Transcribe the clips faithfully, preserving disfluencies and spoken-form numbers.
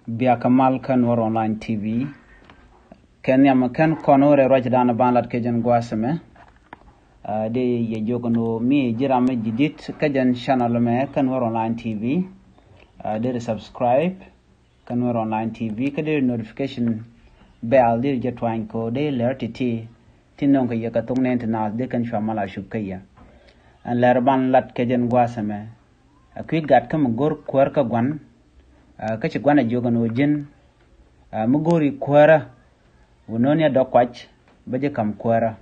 Bia kä mal kä Nuɔr Online T V. Kɛ nhiam kɛn kɔn wä rɛ ruacdan ban lat kɛ jɛn gua̱a̱th ɛmɛ. Ah, di yɛ jiök ni ɣöö mi ji̱ ram mi ji̱ di̱t kä jɛn channel ɛmɛ kä Nuɔr Online T V. Ah, di subscribe kä Nuɔr Online T V kä di notification bell di jɛ tuany kɛ ɣöö di lɛr ti̱ti̱ ti nöŋ kɛ yɛ kɛ thok nɛn ti naath di kɛn cua mal a cup kä yɛ. Ɛn lɛr ban lat kɛ jɛn gua̱a̱th ɛmɛ. A kui̱ gat kä mi go̱r kuäär kä gua̱n. Ah, kä ci gua̱n a jiök ɛn ɣöö ji̱n, ah, mi go̱ri kuäärä, wä no̱o̱ni a dɔ̱k kuac, bä ji̱ ka̱m kuäärä.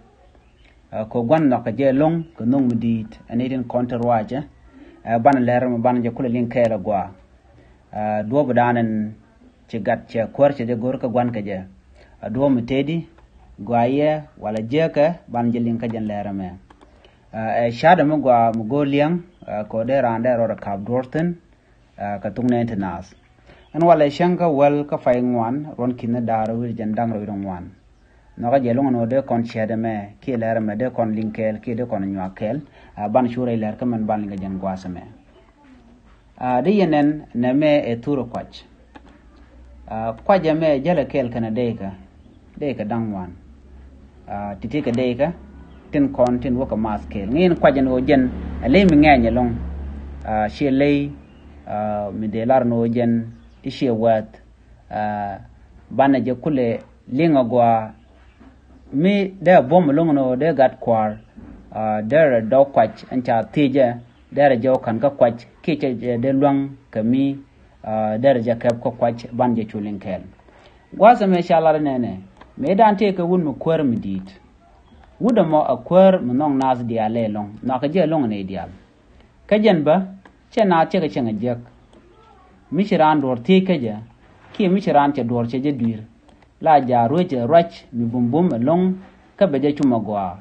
Ah, kɛ gua̱n nhɔk kɛ jɛ ɛlɔ̱ŋ kɛ nho̱ŋ mi di̱i̱t ɛn i̱ tin kɔn te ruacɛ. Ah, banɛ lɛr mi banɛ jɛ kulɛ liŋ kɛɛl a gɔaa. Ah, duɔ̱ɔ̱p dan ɛn ci gat cɛ kuäär cɛ jɛ go̱r kä gua̱n kɛ jɛ. Ah, duɔ̱ɔ̱p mi tëëdi, gɔaa yɛ, walɛ jiäkɛ, banɛ jɛ liŋ kä jɛn lɛr ɛmɛ. Ah, ɛ ca̱dɛ mi gɔaa mi go̱o̱r liɛŋ, ah, kɛ ɣöö dee raan dee rɔɔdɛ ka̱p duɔ̱ɔ̱r thi̱n, ah, kɛ thok nɛn ti naath. Ɛn walɛ cäŋ kä wäl kä pay ŋuan ruɔ̱n ki̱n ni da̱ŋ rɛw wi̱cdɛ jiɛn da̱ŋ rɛw wi̱cdɛ ŋuan. Nhɔkä jɛ ɛlɔ̱ŋ ɛn ɣöö dee kɔn ciɛɛt ɛmɛ kiɛ lɛr ɛmɛ dee kɔn liŋ kɛɛl kiɛ dee kɔn nyuak kɛɛl, ah, banɛ cu rɛy lɛr kä mɛn banɛ liŋ kɛ jɛn gua̱a̱th ɛmɛ. Ah, di yɛn nɛn nɛmɛ ɛ thurɛ kuac. Ah, kuac ɛmɛ jälɛ kɛɛl kɛnɛ dee kä dee kɛ da̱ŋ ŋuan. Ah, ti̱ti̱ kɛ dee kä tin kɔn tin wä kɛ math kɛɛl. Ŋi̱i̱n kuac ɛn ɣöö jɛn ɛ ley mi ŋɛɛny ɛlɔ̱ŋ. Ah, ciɛ ley, ah, mi dee lar ɛn ɣöö jɛn i̱ ciɛ wäth. Ah, banɛ jɛ kulɛ liŋ a gɔaa mi dee a buɔ̱m ɛlɔ̱ŋ ɛn ɣöö dee gat kua̱r. Ah, derɛ dɔ̱k kuac ɛn ca thiecɛ, derɛ jɛ wä ka̱n kä kuac kiɛ cɛ jɛ dee luäŋ kɛ mi, ah, derɛ jɛ kɛp kä kuac banɛ jɛ cu liŋ kɛɛl. Gua̱a̱th ɛmɛ ca lar nɛnɛ, mëë dan tëëkɛ wut mi kuäär mi di̱i̱t. Wut ɛmɔ ɛ kuäär mi nhɔk naath diaal lɛ ɛlɔ̱ŋ, nhɔakɛ jɛ ɛlɔ̱ŋ ɛ nɛy diaal. Kä jɛn bä, cɛ naath cɛ kɛ cieŋ a jiäk. Mi ci raan duɔ̱ɔ̱r thiec kä jɛ, kiɛ mi ci raan cɛ duɔ̱ɔ̱r cɛ jɛ dui̱r. La jaak ruec ɛ ruac mi bumbum ɛlɔ̱ŋ, kä bɛ jɛ cum a gɔaa.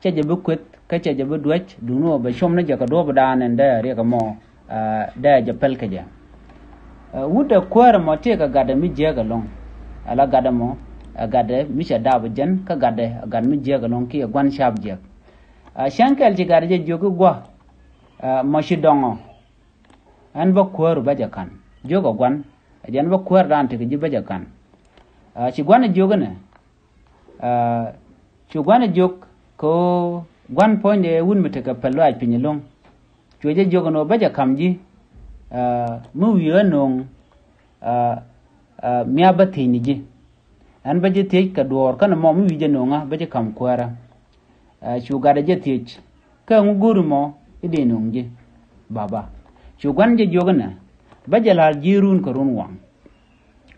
Cɛ jɛ bi kueth, kä cɛ jɛ bi duäc, duŋni ɣöö bɛ com ni jɛ kɛ duɔ̱ɔ̱pdan ɛn dee riɛk ɛmɔ, ah, dee jɛ pɛl kä jɛ. Ah, wut ɛ kuäär ɛmɔ tëëkɛ gatdɛ mi jiääk ɛlɔ̱ŋ. Ala gatdɛ mɔ, ɛ gatdɛ mi cɛ daap ɛ jɛn, kä gatdɛ ɛ gat mi jiääk ɛlɔ̱ŋ kiɛ gua̱n ca̱a̱p jiäk. Ah, cäŋ kɛl ci gatdɛ jɛ jiök i̱ gua̱, ah, mɔ ci dɔŋɔ. Ɛn bä kuäär bä jɛ ka̱n. Jiök ɛ gua̱n, ɛ jɛn bä kuäärdan tekɛ ji̱ bä jɛ ka̱n. Ah, ci gua̱n ɛ jiök inɛ. Ah, cu gua̱n ɛ jiök kɛ ɣöö gua̱n puɔ̱nydɛ wut mi tekɛ pɛl lɔaac piny ɛlɔ̱ŋ. Cuɛ jɛ jiök ɛn ɣöö bä jɛ ka̱m ji̱, ah, mi wi̱i̱ ɣä no̱o̱ŋ, ah, ah, mi a bä thiec ni ji̱. Ɛn bä ji̱ thiec kɛ duɔ̱ɔ̱r känɛ mɔ mi wi̱i̱ jɛ no̱o̱ŋä bä ji̱ ka̱m kuäärä. Ah, cu gatdɛ jɛ thiec, kä ɛŋu go̱o̱ri mɔ i̱ dee no̱o̱ŋ ji̱, baba? Cu gua̱n jɛ jiök inɛ, bä jɛ la̱r ji̱ run kɛ run waŋ.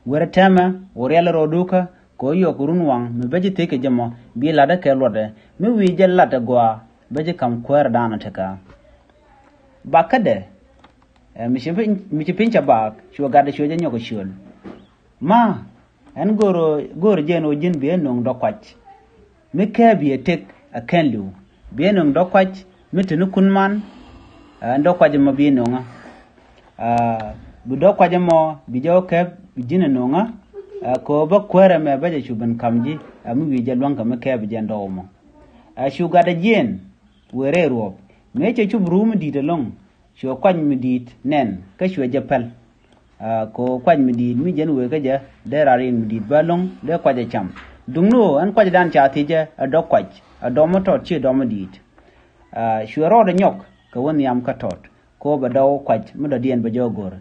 Werɛ tɛmɛ, wä riɛl rɔɔdu kä, kɛ ɣöö yɔk run waŋ mi bä ji̱ thiec kɛ jɛ mɔ, bi la̱tdä kɛ luɔtdɛ, mi wi̱i̱ jɛ lat ɛ gɔaa, bä ji̱ ka̱m kuäärä daanɔ tekä. Bakädɛ, ɛ, mi ci piny, mi ci piny cɛ baak, cuɛ gatdɛ cuɛ jɛ nyɔk ɛ ciöl. Ma, ɛn go̱o̱r, go̱o̱r jɛ ɛn ɣöö ji̱n bi ɛ no̱o̱ŋ dɔ̱k kuac. Mi kɛɛp yɛ tëk ɛ kɛn li̱w. Bi ɛ no̱o̱ŋ dɔ̱k kuac, mi te ni kun man, ɛ, ɛn dɔ̱k kuac ɛmɔ bi ɛ no̱o̱ŋä. Ɛ, bi dɔ̱k kuac ɛmɔ, bi jɛ wä kɛɛp, bi ji̱n ɛ no̱o̱ŋä. Ɛ, kɛ ɣöö bä kuäärä mɛ bä jɛ cu ben ka̱m ji̱, ɛ, mi wi̱i̱ jɛ luäŋ kɛ mi kɛɛp jɛ ɛn dɔ̱k ɛmɔ. Ɛ, cu gatdɛ jiɛn, wëë rɛy ruɔ̱ɔ̱p. Mëë cɛ cup ruum mi di̱i̱t ɛlɔ̱ŋ, cuɛ kuac mi di̱i̱t nɛn, kä cuɛ jɛ pɛl. Ah, kɛ ɣöö kuac mi di̱i̱t mi jɛn wëë kä jɛ, dee raar in mi di̱i̱t bä lo̱ŋ, dee kuac ɛ cam. Duŋni ɣöö ɛn kuacdan ca thiecɛ ɛ dɔ̱k kuac, ɛ dɔ̱k mi tɔt ciɛ dɔ̱k mi di̱i̱t. Ah, cuɛ rɔɔdɛ nyɔk kɛ wä nhiam kä tɔt, kɛ ɣöö bɛ dɔ̱k kuac mi dɔ̱diɛn bɛ jɔɔk go̱r.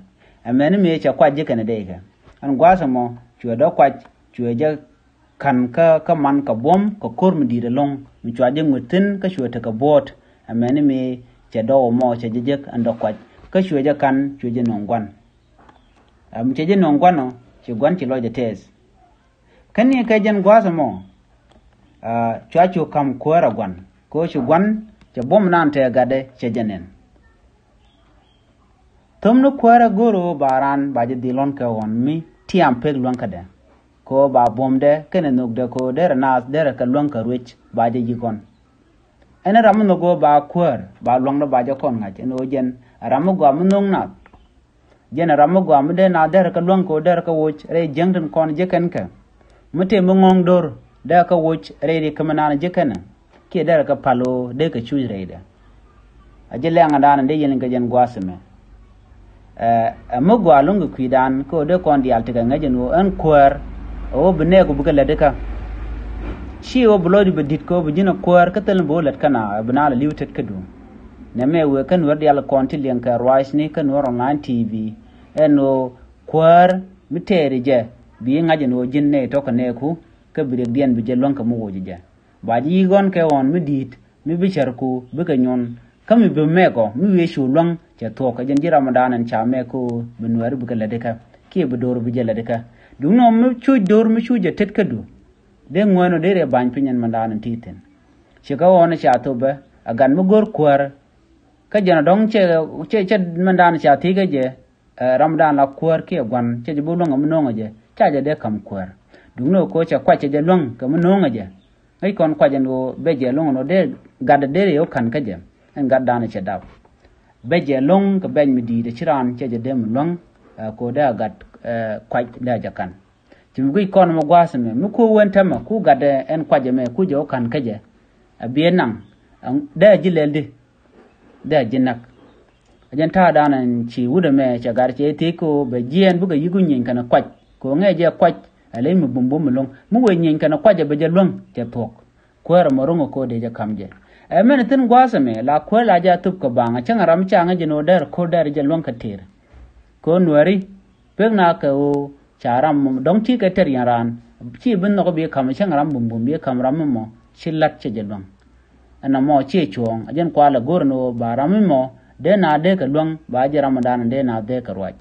Ɛmɛni mëë cɛ kuac ji̱ kɛnɛ dee kɛ. Ɛn gua̱a̱th ɛmɔ, cuɛ dɔ̱k kuac, cuɛ jɛ ka̱n kä, kä man kɛ buɔ̱m kɛ ko̱r mi di̱i̱t ɛlɔ̱ŋ, mi cua jɛ ŋuet thi̱n kä cuɛ tekɛ buɔ̱ɔ̱t. Ɛmɛni mëë cɛ dɔ̱k ɛmɔ cɛ jɛ jek ɛn dɔ̱k kuac. Kä cuɛ jɛ ka̱n, cuɛ jɛ nöŋ gua̱n. Ɛ, mi cɛ jɛ nöŋ gua̱n ɔ, ci gua̱n ci lɔcdɛ tɛɛth. Kä ni kɛ jɛn gua̱a̱th ɛmɔ, ɛ, cua cu ka̱m kuäärä gua̱n. Kɛ ɣöö ci gua̱n, cɛ buɔ̱m naan tɛɛ gatdɛ, cɛ jɛ nɛn. Thom ni kuäärä go̱o̱r ɣöö ba raan ba jɛ dhil ɣɔ̱n kɛ ɣɔ̱n mi tiam pek luäŋkädɛ. Kɛ ɣöö ba buɔ̱mdɛ kɛnɛ nhökdɛ kɛ ɣöö derɛ naath derɛ kɛ luäŋ kɛ ruec ba jɛ yi̱k ɣɔ̱n. Ɛn ram mi nhök ɣöö ba kuäär ba lua̱ŋdä ba jɛ kɔn ŋa̱c ɛn ɣöö jɛn ɛ ram mi gɔaa mi nhöŋ naath. Jɛn ɛ ram mi gɔaa mi dee naath derɛ kɛ luäŋ kɛ ɣöö derɛ kɛ woc rɛy jiäŋ tin kɔn jɛ kɛn kɛ. Mi tëë mi ŋɔ̱ŋ do̱r dee kɛ woc rɛy ri kä mi naan jɛ kɛnɛ. Kiɛ derɛ kɛ pal ɣöö dee kɛ cuc rɛydɛ. A ji̱ lɛŋ a daanɛ dee yɛn kɛ jɛn gua̱a̱th ɛmɛ. Ɛ mi gɔaa ɛlɔ̱ŋ kɛ kui̱dan kä ɣöö dee kɔn diaal tekɛ ŋäc ɛn ɣöö ɛn kuäär ɛ ɣöö bi nɛɛku bikɛ lätdi kä. Ci ɣöö bi lɔcdu bɛ di̱t kɛ ɣöö bi ji̱n ɛ kuäär kä thil ni bi ɣöö lät kä na ɛ bi naath la li̱w tet kädu. Nɛmɛ wëë kä Nuäär diaal kɔn ti liɛŋkɛ ruacni kä Nuäär online T V ɛn ɣöö kuäär mi tɛɛri jɛ bi ŋa̱c ɛn ɣöö ji̱n nɛy tɔ̱ kɛ nɛɛku kä bi riɛkdiɛn bi jɛ luäŋ kɛ mi woc jɛ. Ba ji̱ yi̱ ɣɔ̱n kɛ ɣɔ̱n mi di̱i̱t mi bi cärku bikɛ nyuɔ̱n. Kä mi bi mɛk ɔ mi wiee cu luäŋ cɛ thuɔ̱k kɛ jɛn ji̱ Ramadan ɛn ca mɛk kä ɣöö bi Nuääri bikɛ lätdi kä kiɛ bi do̱r bi jɛ lätdi kä. Duŋni ɔ mi cuc do̱r mi cuc jɛ tet kädu. Dee ŋuɛ̈n ɔ dee rɛ ba̱ny piny ɛn Ramadan ɛn ti thi̱n. Ci kä ɣɔ̱n ca thopɛ ɛ gat mi go̱r kuäär. Kä jɛn ɔ dɔ̱ŋ cɛ cɛ cɛ Ramadan ca thi̱i̱ kä jɛ. Ɛ, Ramadan la kuäär kiɛ gua̱n cɛ jɛ bi luäŋ kɛ mi no̱o̱ŋɛ jɛ ca jɛ dee ka̱m kuäär. Duŋni ɣöö cɛ kuac cɛ jɛ luäŋ kɛ mi no̱o̱ŋɛ jɛ. Ŋäc kɔn kuac ɛn ɣöö bɛ jɛ luäŋ ɛn ɣöö dee gat dee rɛ ɣöö ka̱n kä jɛ ɛn gat dan cɛ dap. Bɛ jɛ luäŋ kɛ bɛc mi di̱i̱t ɛ ci raan cɛ jɛ dee mi luäŋ. Ɛ, kɛ ɣöö dee a gat, ɛ, kuac dee a jɛ ka̱n. Ci mi guic kɔn mi gua̱a̱th ɛmɛ mi ku wen täämɛ ku gat ɛn kuac ɛmɛ ku jɛ wä ka̱n kä jɛ. A biɛ naŋ dee a ji̱ lɛl di dee a ji̱ näk. A jɛn ta̱a̱ da̱a̱n ɛn ci wut ɛmɛ cɛ gat cɛ thiec kɛ ɣöö bɛ jiɛɛn bikɛ yi̱k ku nyieeny kɛnɛ kuac kɛ ɣöö ŋɛɛ jɛ kuac. A leny mi bumbum mi lo̱ŋ mi wëë nyieeny kɛnɛ kuac ɛ bɛ jɛ luäŋ cɛ thuɔ̱k. Kuäär ɛmɔ ro̱ŋ ɛ ko̱o̱t dee jɛ ka̱m jɛ. Ɛ mɛn thi̱n gua̱a̱th ɛmɛ la kuäär la jɛ a thop kɛ baŋ a cäŋ ram ca ŋäc jɛn ɣöö dɛr ko̱o̱t dɛr jɛ luäŋ kɛ tëër. Kɛ ɣöö Nuääri pek na kɛ ɣöö ca ram dɔ̱ŋ ti kɛ tɛr yɛn raan ci bi nhɔk bi ka̱m cäŋ ram bumbum bi ka̱m ram mi mɔ ci la̱t cɛ jɛ luäŋ. Ɛn ɛmɔ ciɛ cuɔ̱ɔ̱ŋ a jɛn kualɛ go̱r ɛn ɣöö ba ram mi mɔ dee na dee kɛ luäŋ ba jɛ Ramadan dee na dee kɛ ruac.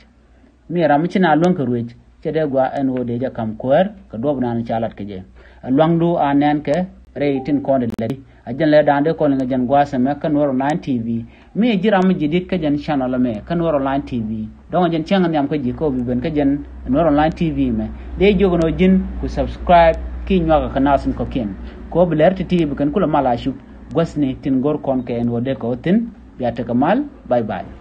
Mi ram mi ci na luäŋ kɛ ruëc cɛ dee gua ɛn ɣöö dee jɛ ka̱m kuäär kɛ duɔ̱p naan ca lat kɛ jɛ. Ɛ lua̱ŋdu a nɛn kɛ rɛy tin kɔn di lɛt. A jɛn lɛ da̱a̱n dee kɔn liŋ a jɛn gua̱a̱th ɛmɛ kä Nuäär online T V. Mi ji̱ ram mi ji̱ di̱t kä jɛn channel ɛmɛ kä Nuäär online T V. Dɔ̱ŋ a jɛn cäŋ nhiam kä ji̱ kä bi ben kä jɛn Nuäär online T V mɛ dee jiök ɛn ɣöö ji̱n ku subscribe ki nyuakä kä nath in kɔ̱kiɛn. Kɛ ɣöö bi lɛr ti̱ti̱ bi kɛn kulɛ mal a cup guäthni tin go̱r kɔn kɛ ɛn ɣöö dee kɛ ɣöö thi̱n. Bia tekɛ mal. Bye bye.